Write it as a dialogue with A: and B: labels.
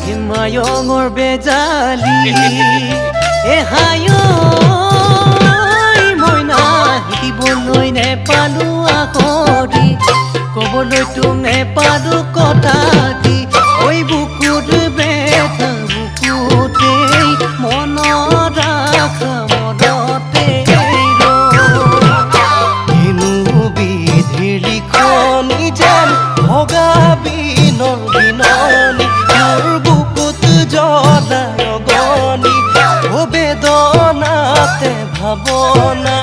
A: হিমায়ঙৰ বেজালি এ হায়, মইনা দিবলৈ নেপালো আখৰি, কবলৈ তোক নেপালো কথাটি। ঐ বুকুত বেথা বুকুতে, মনত আশা মনতে।
B: কিনো বিধিৰ লিখনি যেন ভগা বিনৰ বিননি, মোৰ বুকুত জ্বলাই অগনি। অ বেদনাতে ভাৱনাতে